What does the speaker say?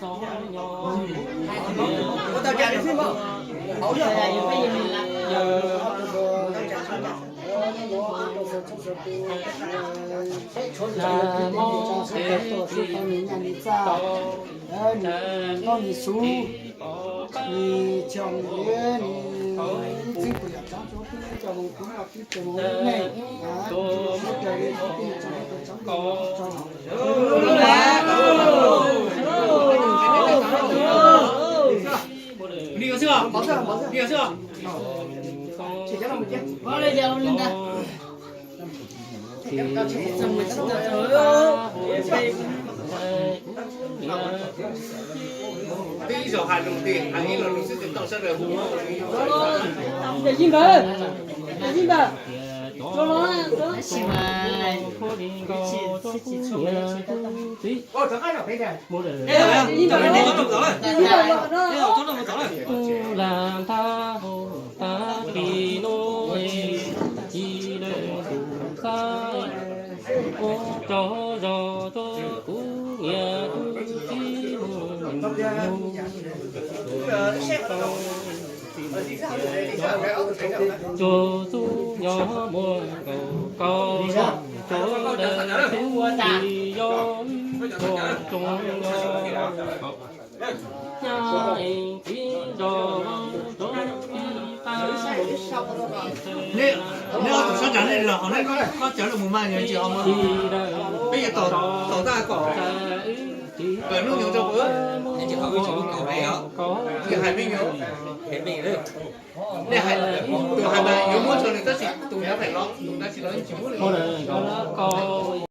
Nws noj nws xub, nws choo nws liab, nws txwj tus yam tsav tsuav tib cov mus kub noj tib cov mus neej, suav raws li tib tsoom tsoom tsoom. Ib zaug hais lus tiag, hais ib lo lus xwb tes tau sawv daws hu. Yog Yij Npawg, Yij Npawg, tab sis mas tsis tsis txhua. Lam nthab hauv tag plis no, ci lawm tus xab, ua rau zog rau kuv niam tus txiv mus mus. Tsuas txuj nyob muaj nkaus kaum zog, tsuas ntawm txuj ci yog ib tug tsoom no. Nyab ees txiv nrog rau tib pab. Neb ob tug sab nrad nej los hauv, neb koj cov lus mus mas yog tsis hauv mas peb yuav tau tag kom kawm hnub nyoog rau peb. Neb hais me nyuam, nej hais, tus hais mas yuav muab rau nws tab sis tus nyob pem los tus tab sis los tsis muab li.